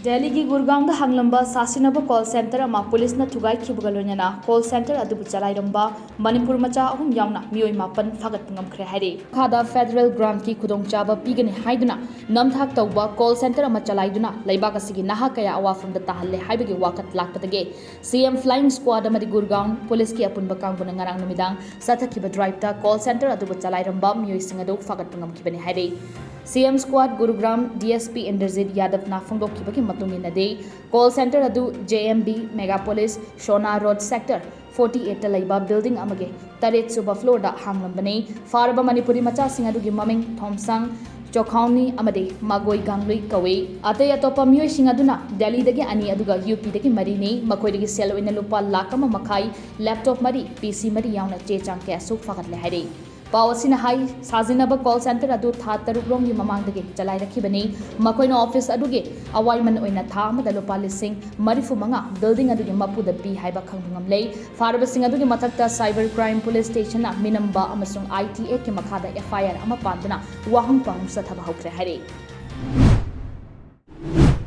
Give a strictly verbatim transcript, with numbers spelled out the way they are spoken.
ꯗꯦꯜꯂꯤꯒꯤ ꯒꯨꯔꯒꯥꯎꯟꯗ ꯍꯥꯡꯂꯝꯕ ꯁꯥꯁꯤꯟꯅꯕ call centre ꯑꯃ ꯄꯨꯂꯤꯁꯅ ꯊꯨꯒꯥꯏꯈꯤꯕꯒ ꯂꯣꯏꯅꯅ ꯀꯣꯜ ꯁꯦꯟꯇꯔ ꯑꯗꯨꯕꯨ ꯆꯂꯥꯏꯔꯝꯕ ꯃꯅꯤꯄꯨꯔ ꯃꯆꯥ ꯑꯍꯨꯝ ꯌꯥꯎꯅ ꯃꯤꯑꯣꯏ ꯃꯥꯄꯟ ꯐꯥꯒꯠꯄ ꯉꯝꯈ꯭ꯔꯦ ꯍꯥꯏꯔꯤ꯫ ꯃꯈꯥꯗ ꯐꯦꯗꯔꯦꯜ ꯒ꯭ꯔꯥꯟꯠꯀꯤ ꯈꯨꯗꯣꯡꯆꯥꯕ ꯄꯤꯒꯅꯤ ꯍꯥꯏꯗꯨꯅ ꯅꯝꯊꯥꯛ ꯇꯧꯕ ꯀꯣꯜ ꯁꯦꯟꯇꯔ ꯑꯃ ꯆꯂꯥꯏꯗꯨꯅ ꯂꯩꯕꯥꯛ ꯑꯁꯤꯒꯤ ꯅꯍꯥ ꯀꯌꯥ ꯑꯋꯥꯐꯝꯗ ꯇꯥꯍꯜꯂꯦ ꯍꯥꯏꯕꯒꯤ ꯋꯥꯀꯠ ꯂꯥꯛꯄꯗꯒꯤ ꯁꯤ ꯑꯦꯝ ꯐ꯭ꯂꯥꯏꯡ ꯁ꯭ꯀ꯭ꯋꯥꯗ ꯑꯃꯗꯤ ꯒꯨꯔꯒꯥꯎꯟ ꯄꯨꯂꯤꯁꯀꯤ ꯑꯄꯨꯟꯕ ꯀꯥꯡꯕꯨꯅ ꯉꯔꯥꯡ ꯅꯨꯃꯤꯗꯥꯡ ꯆꯠꯊꯈꯤꯕ ꯗ꯭ꯔꯥꯏꯚꯇ ꯀꯣꯜ ꯁꯦꯟꯇꯔ ꯑꯗꯨꯕꯨ ꯆꯂꯥꯏꯔꯝꯕ ꯃꯤꯑꯣꯏꯁꯤꯡ ꯑꯗꯨ ꯐꯥꯒꯠꯄ ꯉꯝꯈꯤꯕꯅꯤ ꯍꯥꯏꯔꯤ꯫ ꯁꯤ M ꯁ꯭ꯀ꯭ꯋꯥꯗ ꯒꯨꯔꯨꯒ꯭ꯔꯥꯝ D S P Indrajit ꯌꯥꯗꯕꯅ ꯐꯣꯡꯗꯣꯛꯈꯤꯕꯒꯤ ꯃꯇꯨꯡ ꯏꯟꯅꯗꯤ, ꯀꯣꯜ ꯁꯦꯟꯇꯔ ꯑꯗꯨ J M B mega police, Sona road sector forty ꯑꯩꯠꯇ ꯂꯩꯕ ꯕꯤꯜꯗꯤꯡ ꯑꯃꯒꯤ ꯇꯔꯦꯠ ꯁꯨꯕ ꯐ꯭ꯂꯣꯔꯗ ꯍꯥꯡꯂꯝꯕꯅꯤ꯫ ꯐꯥꯔꯕ ꯃꯅꯤꯄꯨꯔꯤ ꯃꯆꯥꯁꯤꯡ ꯑꯗꯨꯒꯤ ꯃꯃꯤꯡ ꯊꯣꯝꯁꯥꯡ ꯆꯣꯈꯥꯎꯅꯤ ꯑꯃꯗꯤ ꯃꯥꯒꯣꯏ ꯒꯥꯡꯂꯨꯏ ꯀꯧꯏ꯫ ꯑꯇꯩ ꯑꯇꯣꯞꯄ ꯃꯤꯑꯣꯏꯁꯤꯡ ꯑꯗꯨꯅ ꯗꯦꯜꯂꯤꯗꯒꯤ ꯑꯅꯤ ꯑꯗꯨꯒ ꯌꯨ ꯄꯤꯗꯒꯤ ꯃꯔꯤꯅꯤ꯫ ꯃꯈꯣꯏꯗꯒꯤ ꯁꯦꯜ ꯑꯣꯏꯅ ꯂꯨꯄꯥ ꯂꯥꯈ ꯑꯃ ꯃꯈꯥꯏ, ꯂꯦꯞꯇꯣꯞ ꯃꯔꯤ, ꯄꯤ ꯁꯤ ꯃꯔꯤ ꯌꯥꯎꯅ ꯆꯦ ꯆꯥꯡ ꯀꯌꯥꯁꯨ ꯐꯥꯒꯠꯂꯦ ꯍꯥꯏꯔꯤ꯫ ꯄꯥꯎ ꯑꯁꯤꯅ ꯍꯥꯏ, ꯁꯥꯖꯤꯟꯅꯕ ꯀꯣꯜ ꯁꯦꯟꯇꯔ ꯑꯗꯨ ꯊꯥ ꯇꯔꯨꯛ ꯔꯣꯝꯒꯤ ꯃꯃꯥꯡꯗꯒꯤ ꯆꯂꯥꯏꯔꯛꯈꯤꯕꯅꯤ꯫ ꯃꯈꯣꯏꯅ ꯑꯣꯐꯤꯁ ꯑꯗꯨꯒꯤ ꯑꯋꯥꯏꯃꯟ ꯑꯣꯏꯅ ꯊꯥ ꯑꯃꯗ ꯂꯨꯄꯥ ꯂꯤꯁꯤꯡ ꯃꯔꯤꯐꯨ ꯃꯉꯥ ꯕꯤꯜꯗꯤꯡ ꯑꯗꯨꯒꯤ ꯃꯄꯨꯗ ꯄꯤ ꯍꯥꯏꯕ ꯈꯪꯕ ꯉꯝꯂꯦ꯫ ꯐꯥꯔꯕꯁꯤꯡ ꯑꯗꯨꯒꯤ ꯃꯊꯛꯇ ꯁꯥꯏꯕꯔ ꯀ꯭ꯔꯥꯏꯝ ꯄꯨꯂꯤꯁ ꯁ꯭ꯇꯦꯁꯟꯅ ꯃꯤꯅꯝꯕ ꯑꯃꯁꯨꯡ ꯑꯥꯏ ꯇꯤ ꯑꯦꯛꯀꯤ ꯃꯈꯥꯗ ꯑꯦꯐ ꯑꯥꯏ ꯑꯥꯔ ꯑꯃ ꯄꯥꯟꯗꯨꯅ ꯋꯥꯍꯪ ꯄꯥꯎꯍꯪ ꯆꯠꯊꯕ ꯍꯧꯈ꯭ꯔꯦ ꯍꯥꯏꯔꯤ꯫